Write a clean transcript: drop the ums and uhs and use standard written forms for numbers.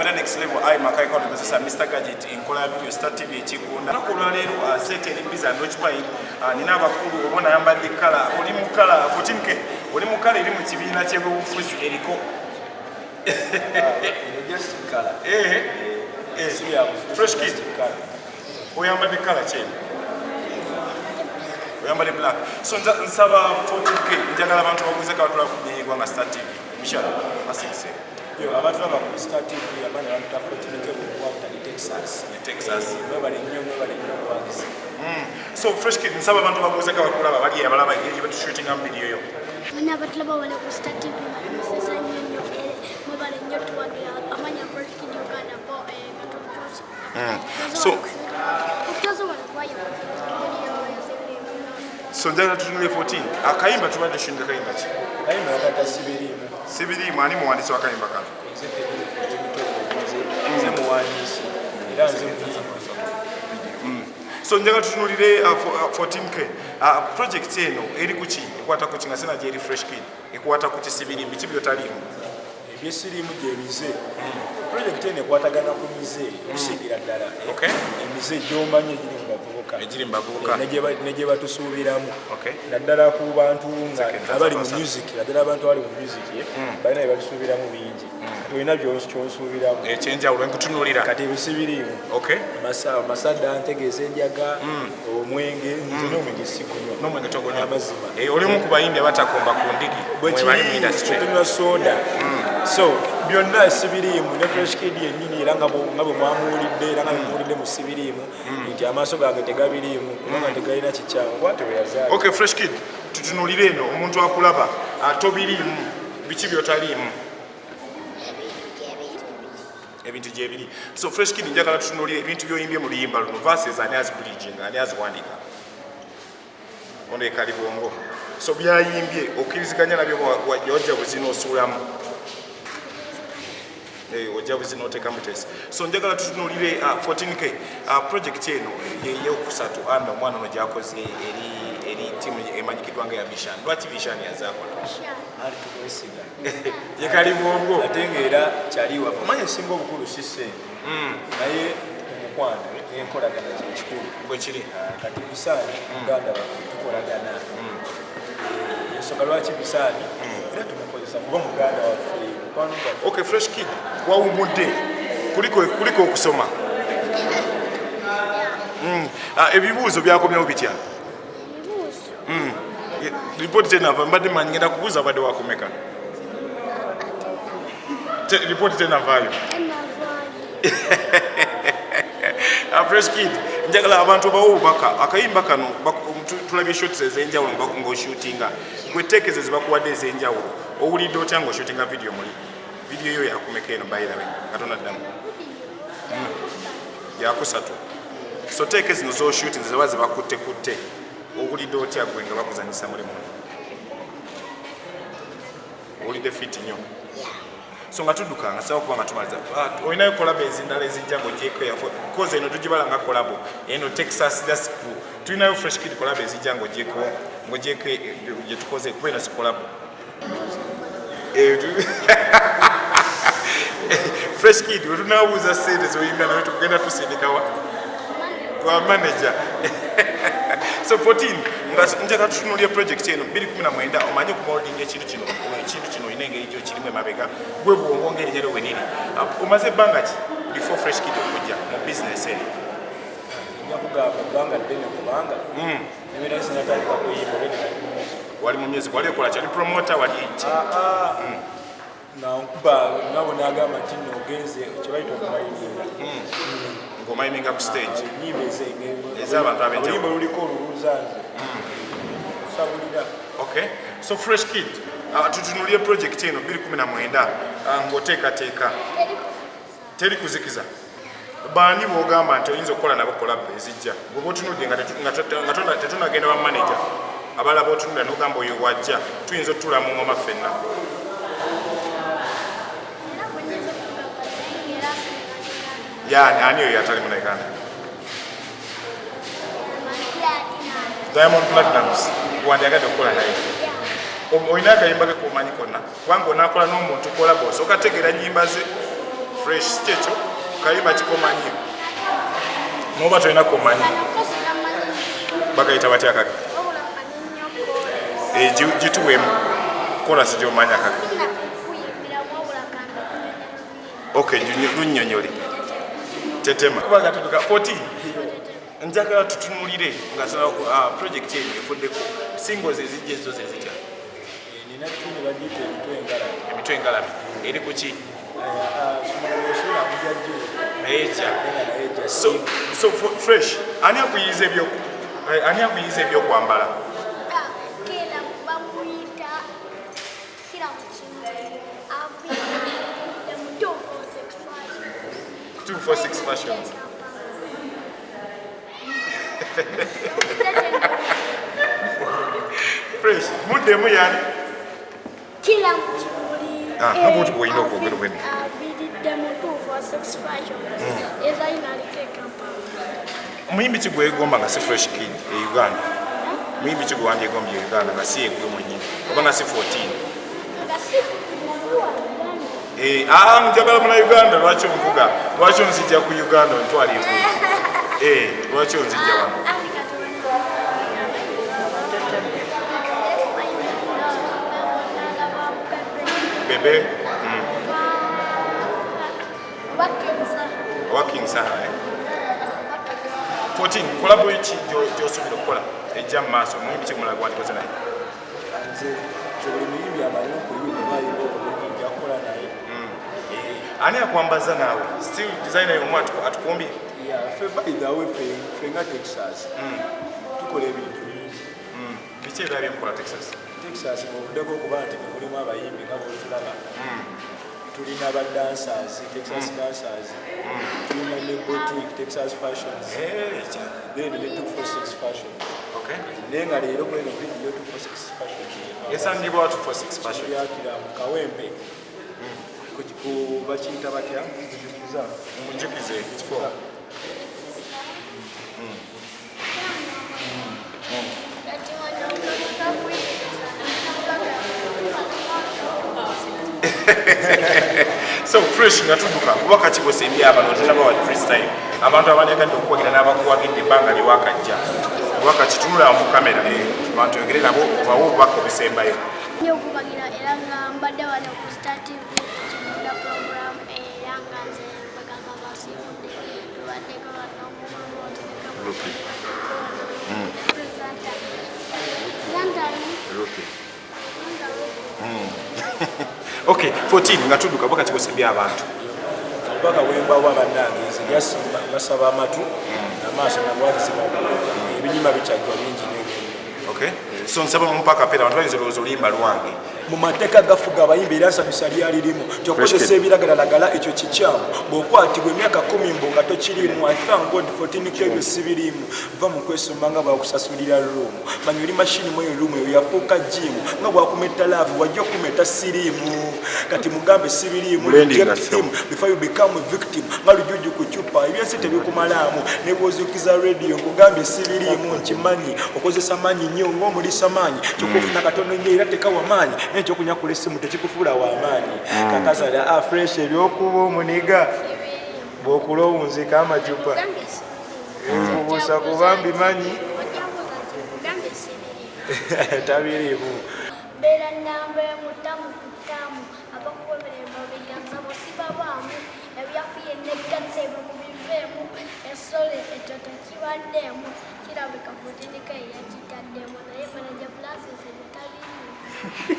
Amata Next Level, I Makai Kono Mr. Mr. Gadget enkola ya video Star TV ekigunda. Lunaku olwaleero set eri busy and occupied. Nina abakulu obona ayambadde kala oli mu kala 14K oli mu kala eri mu kibiina ky'ebyobufuzi eriko. Eh, Fresh Kid oyambadde kala ki? Oyambadde black. So nsaba 14K, njagala abantu babuuze kabatula ku ggwanga Star TV. Michelle asikise. Yo, abantu baba ku Star TV abaana bampita 14K bwakutali Texas. Ne Texas. Mwebale nnyo, mwebale nnyo okuwagiza. So Fresh Kid, nsaba abantu babuuze kabakulaba bali abalaba engeri gye batushootinga mu video yo. Mwena abatulaba wano ku Star TV, musesa nnyo nnyo, mwebale nnyo tuwagira amanya Fresh Kid Uganda bo nga tutuuse. Okutuusa wano kwayo. So njagala tutunule 14 akayimba tubadde shootinga kayimba ki? Kayimba bakata Sibiriimu. Sibiriimu. Ani muwandiisi w'akayimba kano? Nze kenyini 14K, nze muwandiisi era nze muyimbi. So njagala tutunulire 14K, project eno eri kuki, ekwata kuki nga sina gyeri Fresh Kid ekwata ku kisibiriimu biki byotaliimu? Ebyesiriimu gyemize. Project eno ekwatagana ku mize okusingira ddala emize gy'omanyi egiri mu bavubuka. Egiri mu bavubuka. Ne gye batusuubiramu naddala ku bantu nga Second, abali mu first. music, naddala abantu abali mu music, balina bye batusuubiramu bingi. Kati olina kyonsuubiramu Ekyenjawulo nkutunuulira. Kati ebyo sibiriimu. Masadda ntegeeza enjaga, omwenge, nze n'omwenge sigunywa. N'omwenge togunywa? Amazima. Oli omu ku bayimbi abatakomba ku ndigi mwebali mu industry. Tunywa soda. So byonna sibiriimu ne Fresh Kid yennyini, era nga bwe mwamuwulidde, era nga bwe muwulidde mu Sibiriimu nti amaaso gange tegabiriimu kubanga tegalina kikyamu, bwatyo bwe yazaala. Okay, Fresh Kid, tutunulire eno omuntu akulaba, tobiriimu biki byotaliimu? Ebintu gyebiri. So Fresh Kid, njagala tutunulire ebintu byoyimbye mu luyimba luno. Verses ani azibridging, ani aziwandiika? Ono ekali bwongo. So byayimbye okkiriziganya nabyo, wajja buzina osuulamu. Ojja buzina oteekamu tesi. So njagala tutunulire 14K, project eno yeyokusatu anda omwana ono gyakoze eri tiimu emanyikiddwa nga ya Vishan. Lwaki Vishan yazaakola? Ali tumwesiga. Yekali bwongo. Ate ngaera kyali waffe, omanya ekisinga obukulu si ssente, naye omukwano n'enkolagana kyekikulu. Bwe kiri. Ah, kati Bisaani muganda waffe, tukolagana. Ensonga lwaki Bisaani era tumukozesa kuba muganda waffe, mukwano gwaffe. Okay, Fresh Kid, wawumudde, kuliko okusoma. Ah, ebibuuzo byakomyewo bitya? Ebibuuzo? Ripooti tenava. Mbadde manyi ngenda kubuuza obadde wakumeka. Ripooti tenavaayo. Tenavaayo. Ah, Fresh Kid, njagala abantu bawe obubaka. Akayimba kano tulabye shots ez'enjawulo ng'oshootinga gwe teekeze zibakuwadde ez'enjawulo. Owulidde otya ng'oshootinga video muli video yo yakumeka eno, by the way, katonda ddamu? Yakusatu. So teeke zino z'oshooting ziba zibakutte kutte, owulidde otya gwe nga bakuzanyisa mulimu? Owulidde fit nnyo. So nga tudduka nga sawa kuba nga tumaliza, olinayo collabo ezindala ezijja ng'ogyeko eyafo? Koze eno tugibala nga collabo eno Texas just crew. Tulinayo Fresh Kid collabo ezijja ng'ogyeko gye tukoze, kuba eno si collabo. Fresh Kid, we tunabuuza sente zoyinga nawe tugenda tusindikawa wa manager. So 14, nga njagala tutunulye project eno 2019. Omanye okumoldinga ekintu kino, ekintu kino olina engeri gyokirimu emabega gwe bwongo ng'erinnya lyo weriri. Omaze ebbanga ki before Fresh Kid okujja mu business eno? Nja kugamba ebbanga ddene kubanga nebeera sinatandika kuyimba, already nali mu music. Wali mu music, wali okola kyali promoter, wali ki? Ah, ah. Nga nkuba nga bwe nagamba nti nno ogenze kyebayita okumayininga. Ng'omayininga ku stage. Enyimba Ez'abantu ab'enjawulo. Oluyimba luliko oluluuza nze osabulira. Okay, so Fresh Kid, tutunulye project eno 2019, ng'oteekateeka teri kuzikiza. Baani bwogamba nti oyinza okukola nabo collabo ezijja, gwe otunudde nga tetunagenda wa manager, abalala botunulira nogamba oyo wajja tuyinza otutula mu ngoma ffenna? Era bwenyinza okugamba naye ngera Yani ani oyo atali munauganda? Diamond Platnumz wandyagadde okukola naye? Olina akayimba ke komanyi konna? Kubanga onaakola n'omuntu collabo osooka tegeera nyimba ze. Fresh si kyekyo kayimba kikomanyi noba tolina komanyi bakayita batya kaka? Gituwemu chorus gyomanya kaka. Okay, lunnyonnyole tetema kubaga tutuka 14. Njagala tutunulire nga project eno efuddeko singles ezijja ezo zezitya? Nina tune bagiyita Emitwe Engalabi. Emitwe Engalabi eri kuki? Osula mujajjo. Naye ejja. Naye ejja. So Fresh, ani akuyiza ebyo, ani akuyiza ebyokwambala? Kera bamuyita kira mukintu abiyita mu 246 Fashion. 246 Fashions. Fresh, muddemu yani. Kila mukimuli. Ah, nga bw'oti bw'olina okwogera bwene. Abiridde mu 246 Fashions ezalina aliko e Kampala. Muyimbi ki gwegomba nga si Fresh Kid e Uganda? Muyimbi ki gwe wandyegombye e Uganda nga si yegwe mwennyini oba nga si 14? Nga si nabuwa Uganda. Eh, ah, njagala muna Uganda. Lwaki onvuga? Lwaki onzijja ku Uganda ontwala egulu? Eh, lwaki onzijja wano? Ani Katonda. Bebe. Bakkiriza. Owa King Saha, eh? 14, collabo ki gy'osuubira okukola ejja mu maaso? Muyimbi ki omulala gwandikoze naye? Nze buli muyimbi amanyi okuyimba oba ayimba obulungi nja kukola naye. Ani akwambaza naawe? Still designer omu atukumbye? Yeah, ffe by the way, ffe nga Texas tukola ebintu bingi. Biki ebirala byemukola Texas? Texas bwovuddeko okuba nti mulimu abayimbi nga bwotulaba, tulina ba dancers, Texas Dancers, tulina ne boutique Texas Fashions, then ne 246 Fashion. Naye nga leero kweno video 246 Fashions. Esangibwa 246 Fashion? Yakira mu Kawempe. Bakiyita batya? Njukiza. Munjukize ekifo. Kati wano kuyigiriza. So Fresh, nga tudduka, kuba kati bwosembye abantu otunaba wa freestyle, abantu abandyagadde okuwagira n'abakuwagidde ebbanga lyewakajja, kuba kati tunula mu kamera, abantu yogere nabo, obawe obubaka obusembayo. Nnyo okubagira era nga mbadde wano ku Star TV Kigunda program, era nga nze bagamba basiibudde tubaddeko wano omukulu otereka. Rupi. Presenter presenter. Rupi. Okay, 14, nga tudduka, kuba kati bwosembye abantu. Obubaka bwembawa bannange, nze lyasimba basaba amatu amaaso nabwakizibwa, ebinyuma bikyajja bingi n'ebyo. Okay, so nsaba mupaka pera abantu bayinza olowooza oluyimba lwange. Mu mateeka gafuga abayimbi era nsanyusa lyalirimu nti okozesa ebiragalalagala ekyo kikyamu, bw'okwatibwa emyaka 10 mbu nga tokirimu. I thank God 14 k ebyo sibirimu. Va mu kwesoma nga bwakusasulira room, manya oli mashini mu eyo room eyo yafuuka gym, nga bwakumetta love wajja okumetta siriimu. Kati mugambe sibiriimu. Blending. Reject him before you become a victim, nga lujuju ku cupa, ebyensi tebikumalaamu ne bwozuukiza radio. Nkugambye sibiriimu, nkimanyi okozesa maanyi nnyo ng'omulisa maanyi, kyokka ofuna katono nnyo era tekawa maanyi, naye ekyokunyakula essimu tekikufuula w'amaanyi. Kakasala afresh ebyokuba omuniga bw'okula owunzika amacupa nkubuusa kuba mbimanyi. Tabiriimu. Beera namba emu ttamu ku ttamu, abakuba emirembe biganza bosibabaamu ebyafuye neggatse ebyo mubiveemu esole ekyo tekibaddeemu kirabika kutindika eyakitaddemu, naye manager Francis ebyo tabiriimu.